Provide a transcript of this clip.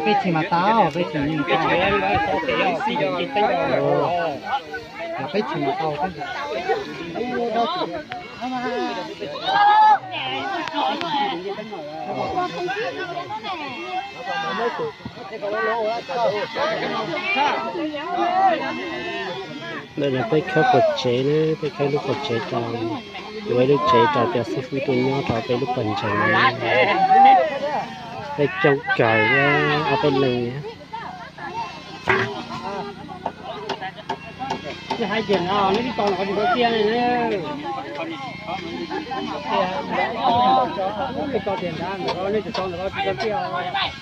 Peb tsis mas tau, peb tsis mas tau. Peb tsis mas tau. Ntawm no peb khawb quas tsev na, peb khawb lub quas tsev rau, yuav ib lub tsev rau cov xib fwb tuaj nyob rau peb lub pawg ntseeg no. Peb coob kawg, ob peb leeg. Tsis hais tias no nej tsis tau ntawm ko tsis tau tiaj ne, nej tsis tau tiaj ntawd, nej tsis tau ntawm ko tsis tau tiaj.